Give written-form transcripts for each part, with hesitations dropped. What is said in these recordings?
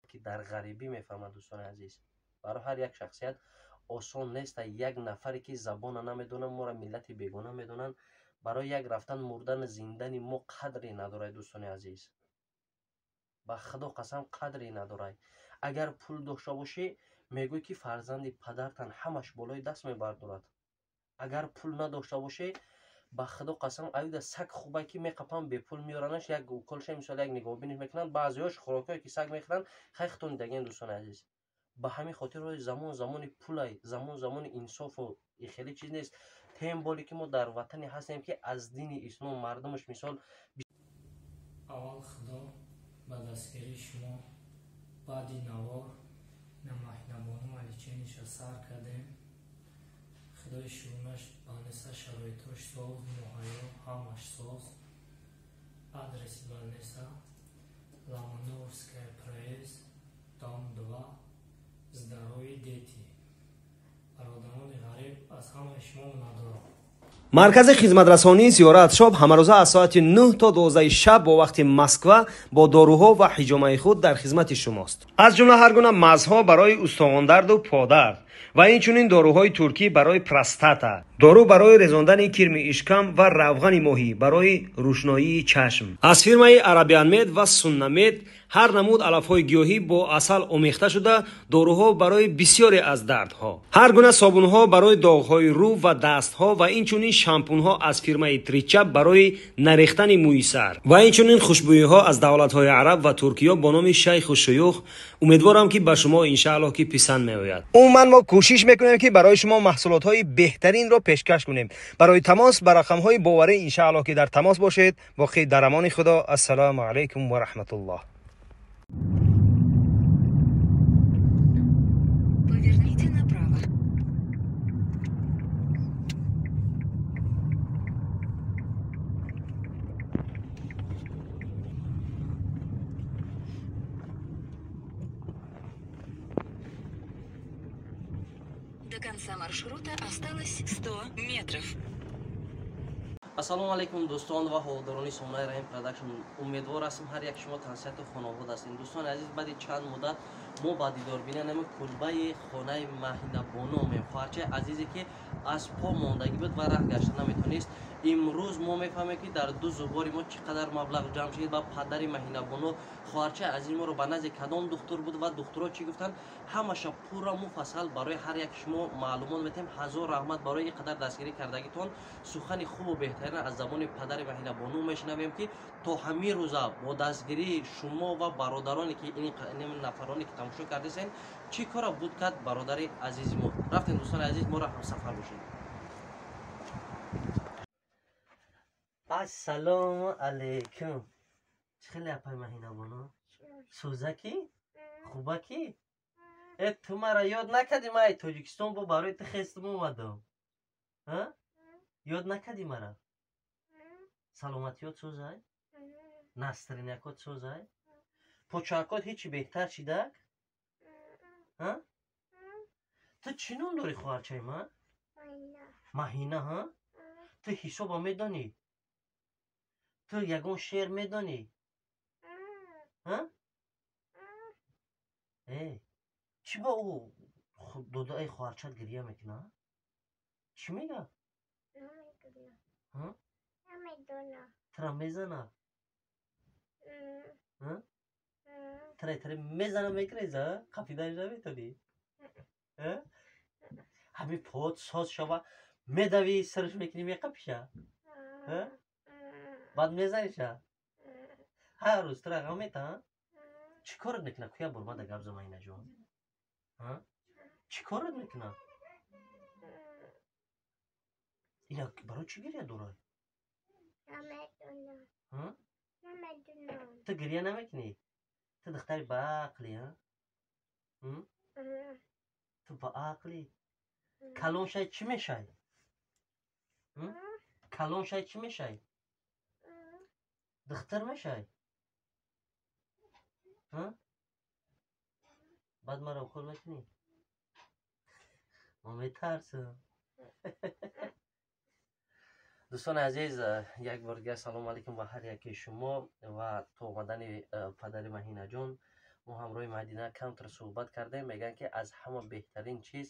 Ки дар ғарибӣ мефаҳмад. Дӯстони азиз, барои ҳар як шахсият осон нест. Як нафаре ки забона намедонад, моро миллати бегона медонанд, барои як рафтан мурдану зиндани мо қадре надорад. Дӯстони азиз, ба худо қасам, қадре надорад. Агар пул дошта бошӣ, мегӯй ки фарзанди падартан ҳамаш болои даст мебардорад. Агар пул надошта бошӣ, ба худо қасам, аюда саг хубай ки меқапам, бепул меоранаш, як уколша, мисол, як нигоҳбиниш мекунанд. Баъзеҳош хӯрокҳое ки саг мехӯранд, хай худтон дидагиен. Дӯстони азиз, ба ҳамин хотир замон замони пулай, замон замони инсофу хеле чиз нест. Тем более ки мо дар ватане ҳастем, ки аз дини ислом мардумаш, мисол, Аввал худо, ба дастгирии шумо баъди навор намаҳинабону лечение ша сар кардем. Худои шукрнаш, больница шароитош соз, муҳайё, ҳамаш соз. Адреси больница: Ламановская проезд, дом 2, Здоровые дети. Бародарони ғариб, аз ҳамаи шумо надорам. Маркази хизматрасонии Зиёрат Шоп ҳамарӯза аз соати 9 то 12 шаб бо вақти Москва бо доруҳо ва ҳиҷомаи худ дар хизмати шумост. Аз ҷумла ҳар гуна мазҳо барои устухондарду подард ва инчунин доруҳои туркӣ барои простата, дору барои резондани кирми ишкам ва равғани моҳӣ барои рӯшноии чашм. Аз фирмаи Арабианмед ва Суннамед ҳар намуд алафҳои гиёҳӣ бо асал омехта шуда, доруҳо барои бисёре аз дардҳо, ҳар гуна собунҳо барои доғҳои рӯ ва дастҳо ва инчунин шампунҳо аз фирмаи Тричап барои нарехтани мӯи сар ва инчунин хушбӯиҳо аз давлатҳои араб ва Туркиё бо номи Шайху Шуюх. Умедворам, ки ба шумо, иншааллоҳ, ки писанд меояд. Умуман, мо кӯшиш мекунем, ки барои шумо маҳсулотҳои беҳтаринро пешкаш кунем. Барои тамос ба рақамҳои боварӣ, иншааллоҳ, ки дар тамос бошед. Боқӣ дар амони худо. Ассалому алайкум ва раҳматуллоҳ. Поверните направо. До конца маршрута осталось 100 метров. Ассалому алайкум, дӯстон ва ҳаводорони сомонаи Раҳим Продакшн. Умедвор ҳастам, ҳар як шумо тансиҳату хонобод ҳастем. Дӯстони азиз, баъди чанд муддат мо ба дидорбина нами кулбаи хонаи Маҳинабону омем, хоҳарчаи азизе, ки аз по мондагӣ буд ва раҳ гашта наметонист. Имрӯз мо мефаҳмем, ки дар ду зубори мо чӣ қадар маблағ ҷамъ шуд ва падари Маҳинабону хоҳарчаи азизи моро ба назди кадом духтур буд ва духтуро чӣ гуфтанд. Ҳамаша пурра муфассал барои ҳар як шумо маълумот метаҳем. Ҳазор раҳмат барои ин қадар дастгирӣ кардагитон. Сухани хубу беҳтарин аз забони падари Маҳинабону мешунавем, ки то ҳамин рӯза бо дастгирии шумо ва бародароне, ки ин нафароне, ки тамошо кардесен, чӣ кора буд кард бародари азизи мо. Рафтем, дӯстони азиз, моро ҳамсафар бошед. Ассалому алайкум! Чӣ хеле, апай Маҳинабону? Сӯзакӣ, хубакӣ? Э, ту мара ёд накардӣ? Ман Тоҷикистон бо барои ту хестум омадам, ёд накардӣ мара? Саломатиёт сӯзай, настроение кот сӯзай, почакот ҳечи беҳтар шидак. Ту чӣ ном дорӣ, хоҳарчаи ман? Маҳина. Ҳа, ту ҳисоба медонӣ? Ту ягон шеър медонӣ? Э, чӣ ба ӯ додаи хоҳарчат гирья мекунад? Чӣ мега? Тура мезана? Тура тара мезана, мегиреза, қапиданш наметонӣ. Ҳамин под соз шава, медавӣ, сирш мекунӣ, меқапиша, баъд мезаниша. Ҳар рӯз тура ғам мета? Чӣ корат мекуна? Куя бурмада гап за, Маинаҷон, чӣ корат мекуна? Ина барои чӣ гирья дорад? Ту гирья намекунӣ? Ту духтари баақлӣ, ту баақлӣ. Калон шай, чӣ мешай? Калон шай, чӣ мешай? Духтар мешай? Баъд маро укол мекунӣ? Ман метарсам. Дӯстони азиз, як бор дигар салому алайкум ба ҳар яке шумо. Ва то омадани падари Маҳинаҷон Мо ҳамроҳи Мадина камтар суҳбат кардем. Мегӯянд, ки аз ҳама беҳтарин чиз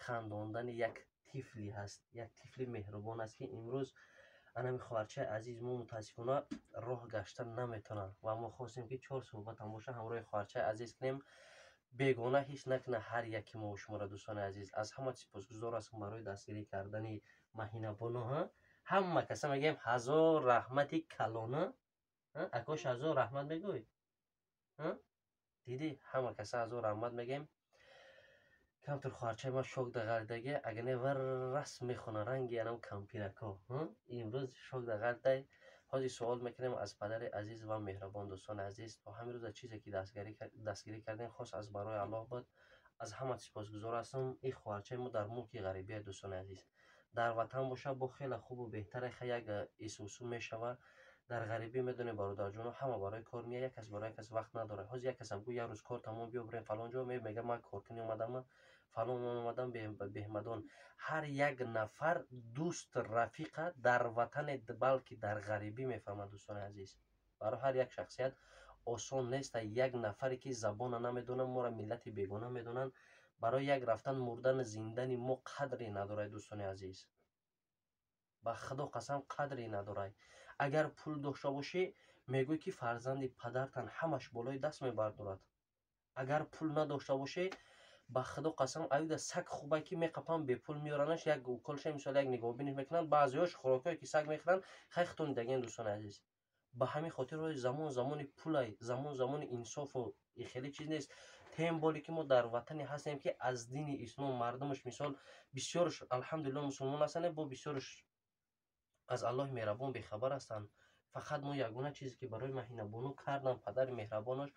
хандондани як тифли ҳаст, як тифли меҳрубон аст, ки имрӯз анами хоҳарчаи азиз мо мутаассифона роҳ гашта наметавонад ва мо хостем, ки чор суҳбатам боша ҳамроҳи хоҳарчаи азиз кунем. Бегона ҳеҷ накунад ҳар яки мо шуморо. Дӯстони азиз, аз ҳама сипосгузор ҳастам барои дастгирӣ кардани Маҳинабону. Ҳама каса мегӯем ҳазор раҳмати калона. Акош, ҳазор раҳмат мегӯй? Дидӣ, ҳама каса ҳазор раҳмат мегӯем. Камтар хоҳарчаи ман шок дағалдаги, агар не вар расм мехона ранги анам кампирако. Имрӯз шок дағалдай. Ҳозир суол мекунем аз падари азиз ва меҳрабон. Дӯстони азиз, то ҳамин рӯза чизе ки дастгирӣ кардем, хос аз барои Аллоҳ буд. Аз ҳама сипосгузор ҳастам. Ин хоҳарчаи мо дар мулки ғарибия, дӯстони азиз. Дар ватан боша, бо хеле хубу беҳтаре, як эҳсосу мешава. Дар ғарибӣ, медонем, бародарҷоно, ҳама барои кор меяд, як кас барои як кас вақт надорад. Ҳозир як касам гӯ, як рӯз кор тамом, биё бирем фалон ҷо, мега ман коркунӣ омадам, фалон омадам, беҳмадон. Ҳар як нафар дӯст рафиқа дар ватане, балки дар ғарибӣ мефаҳмад. Дӯстони азиз, барои ҳар як шахсият осон нест. Як нафаре ки забона намедонад, моро миллати бегона медонанд, барои як рафтан мурдану зиндани мо қадре надорад. Дӯстони азиз, ба Худо қасам, қадре надорад. Агар пул дошта бошӣ, мегӯй, ки фарзанди падартан ҳамаш болои даст мебардорад. Агар пул надошта бошӣ, ба Худо қасам, аюда саг хубай, ки меқапам, бепул меоранаш, як уколша, мисол, як нигоҳбиниш мекунанд. Баъзеҳош хӯрокҳое ки саг мехӯранд, хай хитон дагем. Дӯстони азиз, ба ҳамин хотир замон замони пулай, замон замони инсофу хеле чиз нест. Тем более ки мо дар ватане ҳастем, ки аз дини ислом мардумаш, мисол, бисёрш алҳамдулилло мусулмон ҳастанд, бо бисёрш аз Аллоҳи меҳрабон бехабар ҳастанд. Фақат мо ягона чизе ки барои Маҳинабону кардам, падари меҳрабонаш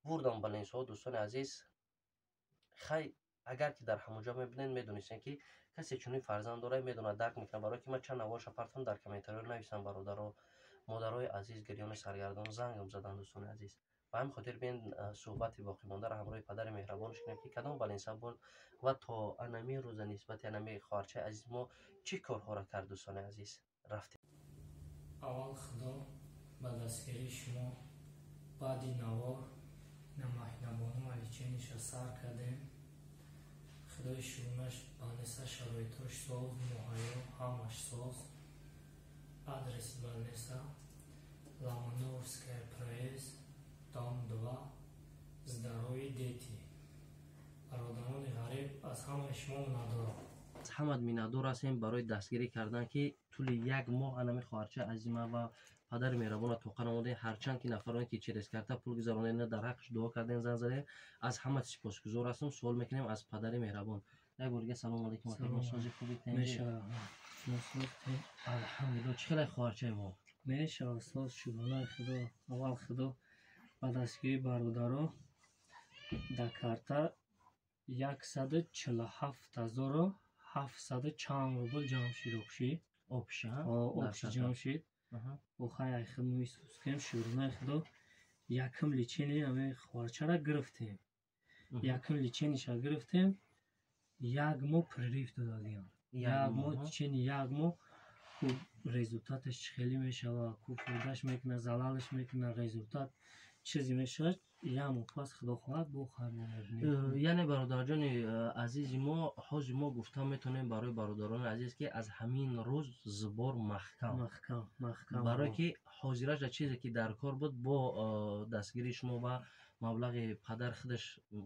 бурдам баленсоҳо. Дӯстони азиз, хай, агар ки дар ҳамонҷо мебинед, медонистем, ки касе чунин фарзанд дорад, медонад, дарк мекунад. Барое ки ман чанд наворша партам, дар комментариҳо нависам, бародаро, модарои азиз гирёни саргардон зангам задан. Дӯстони азиз, ба ҳамин хотир биен суҳбати боқимондаро ҳамроҳи падари меҳрабонаш кунем, ки кадом баленса бурд ва то анами рӯза нисбати анами хоҳарчаи азиз мо чӣ корҳоро кард. Дӯстони азиз, рафтем. Аввал Худо ба дастгирии шумо, баъди навор на Маҳинабону лечение ша сар кардем. Худои шукрнаш, больница шароитош соз, муҳайё, ҳамаш соз. Адреси больница: Ломоносовская проезд, дом 2, «Здоровые дети». Бародарони ғариб, аз ҳамаи шумо миннатдорам. Аз ҳамат миннатдор ҳастем барои дастгирӣ кардан, ки тӯли як моҳ анами хоҳарчаи азима ва падари меҳрабона тоқа намудем. Ҳарчанд ки нафароне ки через карта пул гузаронем, дар ҳаққаш дуо кардем, зан задем. Аз ҳама сипосгузор ҳастам. Суол мекунем аз падари меҳрабон. Як бор дига салому алайкум. Сози хуби? Алҳамдулилло. Чӣ хелай хоҳарчаи мо? Мешава, соз, шукронаи Худо. Аввал Худо, ба дастгирии бародаро дар карта 147 700 чанд рубл ҷамъ шид общий. Общий? Общий ҷамъ шид. Охай мисускем, шукронаи Худо, якум лечение ами хоҳарчара гирифтем. Якум лечение ша гирифтем, як моҳ перерыв додагиам. Як моҳ, течение як моҳ ку результат аш чӣ хеле мешавад, ку фоидаш мекунад, залалаш мекунад, результат чизе мешавад. Як моҳ пас, Худо хоҳад, бо хайр мебинем. Яъне, бародарҷони азизи мо, ҳозир мо гуфта метавонем барои бародарони азиз, ки аз ҳамин рӯз зубор маҳкам. Маҳкам, маҳкам. Барое ки ҳозираша чизе ки дар кор буд, бо дастгирии шумо ва маблағи падар худаш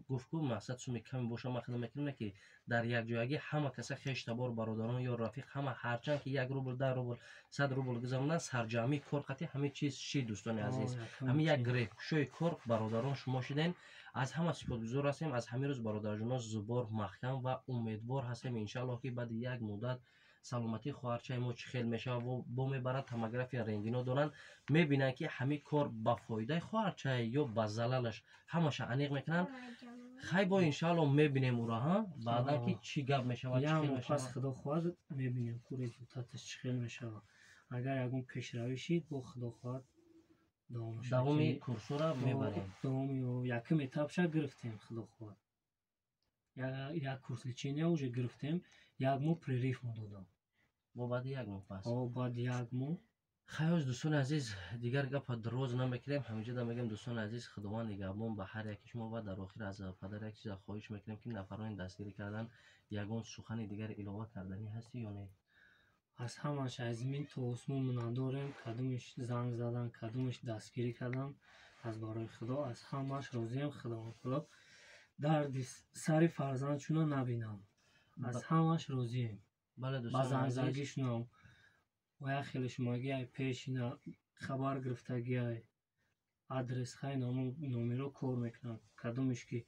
гуфт, ку мақсад суми каме боша, ман худам мекунам, ки дар якҷоягӣ ҳама каса, хештабор, бародарон ё рафиқ, ҳама, ҳарчанд ки 1 рубл, 10 рубл, 100 рубл гузаронанд, сарҷамъи кор қатъи ҳамин чиз шид. Дӯстони азиз, ҳамин як гирехкушои кор бародарон шумо шудем. Аз ҳама сипосгузор ҳастем. Аз ҳамин рӯз, бародарҷоно, зубор маҳкам ва умедвор ҳастем, иншааллоҳ, ки баъди як муддат саломатии хоҳарчаи мо чӣ хел мешавад, бо мебаранд, томография, рентгено доранд, мебинанд, ки ҳамин кор ба фоидаи хоҳарчае ё ба залалаш, ҳамаша аниқ мекунанд. Хай, бо иншаалло мебинем уро, ҳа, баъдан ки чӣ гап мешавад. Як моҳ пас, Худо хоҳад, мебинем ку результат аш чӣ хел мешавад. Агар ягон пешравӣ шид, бо Худо хоҳад давоми курсора мебарем. Давоми якум этап ша гирифтем, Худо хоҳад, як курс лечения уже гирифтем, як моҳ перерыв мо додам. Бо баъди як моҳ пас? Баъди як моҳ. Хайр, дӯстони азиз, дигар гапа дароз намекунем. Ҳаминҷода мегӯем, дӯстони азиз, Худованд нигаҳбон ба ҳар яки шумо. Ва дар охир аз падар як чиза хоҳиш мекунем, ки нафарони дастгирӣ кардан, ягон сухани дигар илова карданӣ ҳастӣ ё не? Аз ҳамаш аз замин то осмон миннатдорем. Кадомиш занг задан, кадомиш дастгирӣ кардан, аз барои Худо аз ҳамаш розием. Худованд, Худо дарди сари фарзандшуна набинам. Аз ҳамаш розием. Бале, ба дӯстони азиз. Зангзагишунам ва як хеле шумагиай пешина хабар гирифтагиай, адрес хай, номеро кор мекунанд. Кадомиш ки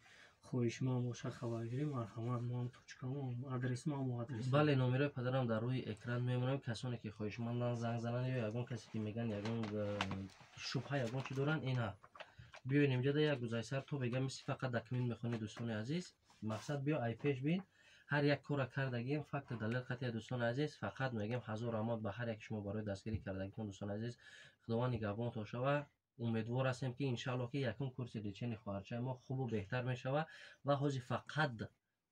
хоҳишманд боша хабаргирӣ, марҳамат, моам точкамо адрес, мамо адрес. Бале, номерои падарам дар рӯи экран мемонем. Касоне ки хоҳишманданд, занг зананд, ё ягон касе ки мегӯянд, ягон шубҳа, ягон чи доранд, ина биёен инҷода, як гузайсар то бега мисли фақат документ мехонед. Дӯстони азиз, мақсад биё, ай пеш бин, ҳар як кора кардагием, факту далел қатъия. Дӯстони азиз, фақат мегӯем, ҳазор раҳмат ба ҳар яки шумо барои дастгирӣ кардагитон. Дӯстони азиз, Худованд нигаҳбонтон шава. Умедвор ҳастем, ки иншаалло, ки якум курси лечения хоҳарчаи мо хубу беҳтар мешава. Ва ҳозир фақат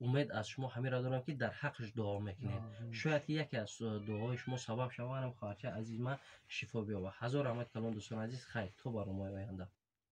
умед аз шумо ҳаминро дорам, ки дар ҳаққаш дуо мекунед. Шояд ки яке аз дуоҳои шумо сабаб шавад, хоҳарчаи азизи ман шифо биёбад. Ҳазор раҳмат калон, дӯстони азиз. Хайр, то барномаи оянда.